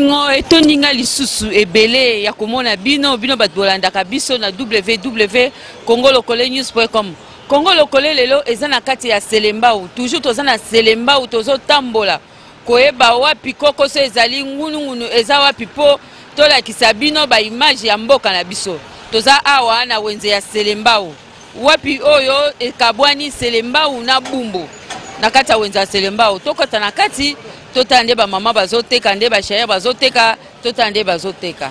Esengo etondi nga lisusu ebele ya komona bino, bino bato bolandaka biso na www.congolokolenews.com. Congo Lokole lelo eza na kati ya Selembao, toujours toza na Selembao, tozotambola koyeba wapi kokoso ezali, ngunungunu eza wapi mpo tolakisa bino ba image ya mboka na biso. Toza awa na wenze ya Selembao, wapi oyo ekabwani Selembao na Bumbu na kati ya wenze ya Selembao. Tokota na kati totala nde bamama bazoteka, nde bashayere bazoteka, totala nde bazoteka.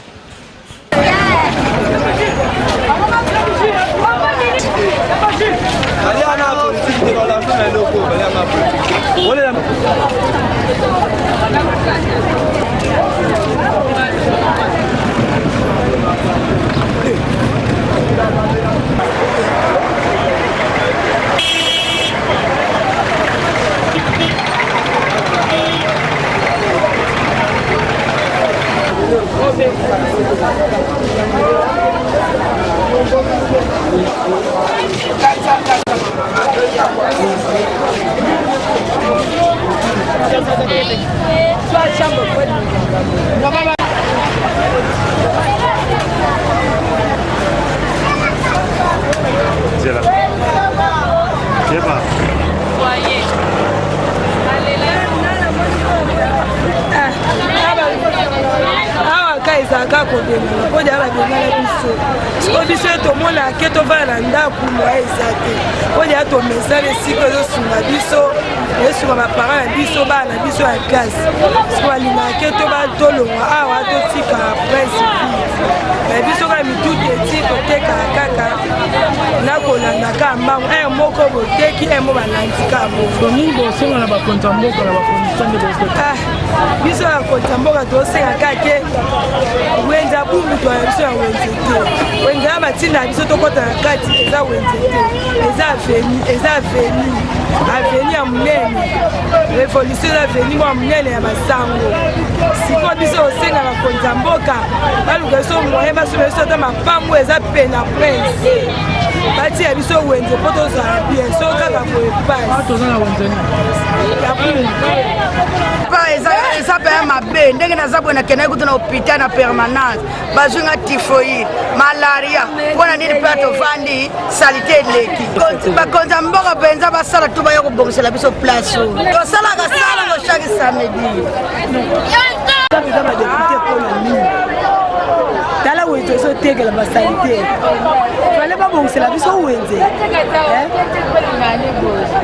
Awa ka ezalaka kobengana mpo deya babengana biso sikoyo biso ye tomona ke tovanda na ndako moya eza te mpo deya tomesana esika ezosunga biso esunga baparent na biso bana na biso ya classe sikoyo balingaka ke tolongwa awa totika prince vie me biso kaka mitutu eti totekaka kaka na kolanda kaka mbango ere moko boteki ere mo balandi kaka bongo bosenga na bakonzi ya mboka na bakondition nde bozoteka ah, biso ya konzi ya mboka tosenga kaka ke wenze ya bumbu toya biso ya wenze te wenze ya batinda ya biso tokɔta na kati eza wenze te eza aveni eza aveni aveni ya monene revolution eza aveni mwa monene ya basango sikoyo biso tosenga bakonzi ya mboka baluka biso moyen basomba biso ata mapango eza pena prince batia biso wenze mpo tozala bien so kaka boye pasi toza na wenze eza mpenza mabe ndenge naza boye nakendaki kutu na hôpital na permanence bazwi nga typhoïde malaria mpo na nini mpe tovandi salite eleki bakonzi ya mboka mpenza basala tu baya kobongisela biso place oyo tosalaka salango chaque samedi eza badepute mpo na nini tala wenze ozotekela basalite fale babongisela biso wenze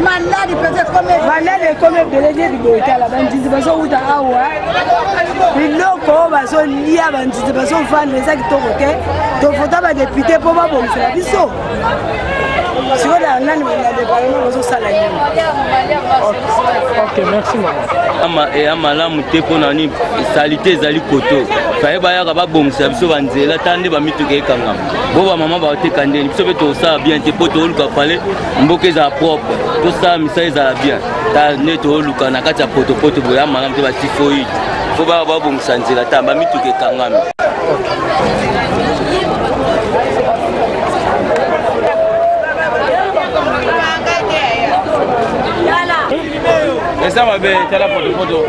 maladi mpenza maladi ekomi ebele nde biboye tala banzinzi bazowuta awa biloko oyo bazolia banzinzi bazovanda eza kitoko te tovota badepute mpo babongisela biso sikoyo na nani na departement bozosala nini ok merci mama ama eya malamu te mpo na nini salite ezali koto faye bayaka babongisa biso banzela ta nde bamituka ekangama bo bamama bateka ndeni biso mpe tosala bien te mpo tooluka fale mboka ezala propre tosala misala ezala bien ta nde tooluka na kati ya potopoto boye ya malamu te batifoide mpo baya babongisa nzela ta bamituka ekangami eza mabe tala potopoto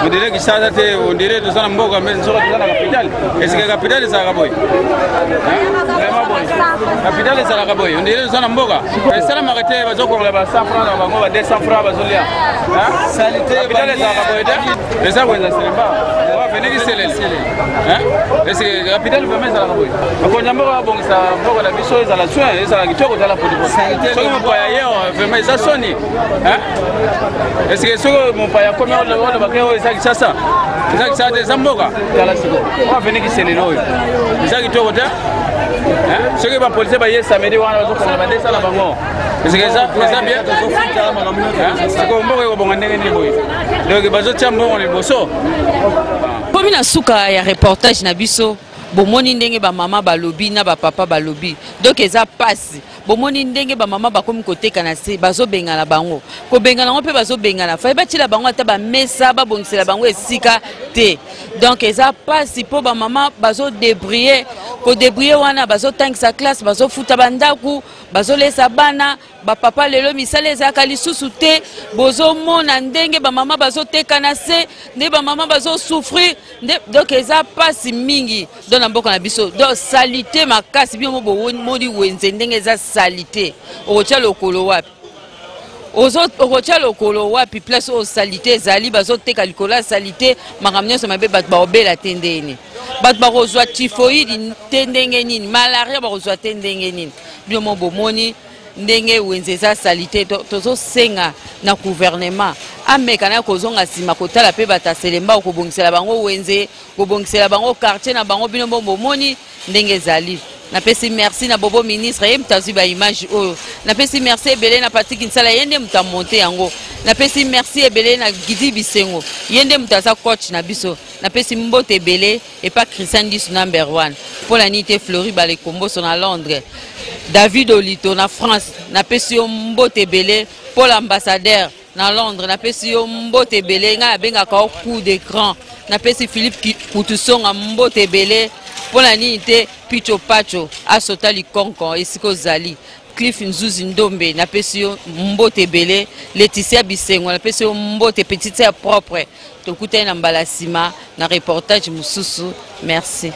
ondire kisasa te ondire toza na mboka me nzoka toza na capitale esika capitale ezalaka boye vraiment boye capitale ezalaka boye ondire toza na mboka esalamaka te bazokongola ba 100 franc na bango ba 200 franc bazolia capitale ezalaka boye te eza kwenza selemba veneki selele eske capitale vraiment ezalaka boye bakonzi ya mboka babongisa mboka na biso ezala soin ezala kitoko ezala potopoto soki mopaya ye vraiment eza soni eske soki mopaya akomi olobaka oyo eza kisasa eza kisasa te eza mboka tala siko oyo aveni kiselele oyo eza kitoko te soki bapolisie baye samedi wana bazokongola badesa na bango eske eza bien sikoyo mboka ekobonga ndenge nini boye donc bazotia mbongo liboso komi na suka ya reportage na biso bomoni ndenge bamama balobi na bapapa balobi donc eza pasi. Bomoni ndenge bamama bakomi koteka na se, bazobengana bango, kobengana yango mpe bazobengana faye batiela bango ata bamesa, babongisela bango esika te. Donc eza mpasi mpo bamama bazodebrie, kodebrie wana bazotangisa classe, bazofuta bandako, bazolesa bana. Bapapa lelo misala ezalaka lisusu te. Bozomona ndenge bamama bazoteka na se, nde bamama bazosouffrir nde. Donc eza mpasi mingi donc na mboka na biso. Donc salite makasi. Bino mo bomoni wenze ndenge eza salite. Okotya lokolo wapi? Okotya lokolo wapi place oyo salite ezali? Bazoteka likolo ya salite, makambo nyonso mabe. Bato baobela te ndenge? Bato bakozwa typhoïde te ndenge nini? Malaria bakozwa te ndenge nini? Bino mo bomoni ndenge wenze eza salite. Tozosenga na gouvernement ameka na kozonga nsima, kotala mpe bato ya Selembao, kobongisela bango wenze, kobongisela bango quartier na bango. Bino mo bomoni ndenge ezali. Napesi merci na Bobo ministre, ye moto azwi baimage oyo. Napesi merci ebele na Patrik Nsala, ye nde moto amonte yango. Napesi merci ebele na Gidi Bisengo, ye nde moto aza coach na biso. Napesi mbote ebele epa Christian Ndisu number 1, mpo na nini te Flori Balekomboso na Londres, David Olito na France, napesi yo mbote ebele. Paul ambassadeur na Londres, napesi yo mbote ebele. Ngai nabengaka yo coup de grand. Napesi Philippe Kutusonga mbote ebele. Mpo na nini te Picho Pacho asota likonko esika ozali. Cliff Nzuzi Ndombe, napesi yo mbote ebele. Leticia Bisengo, napesi yo mbote, petite ya propre. Tokutani na mbala nsima na reportage mosusu. Merci.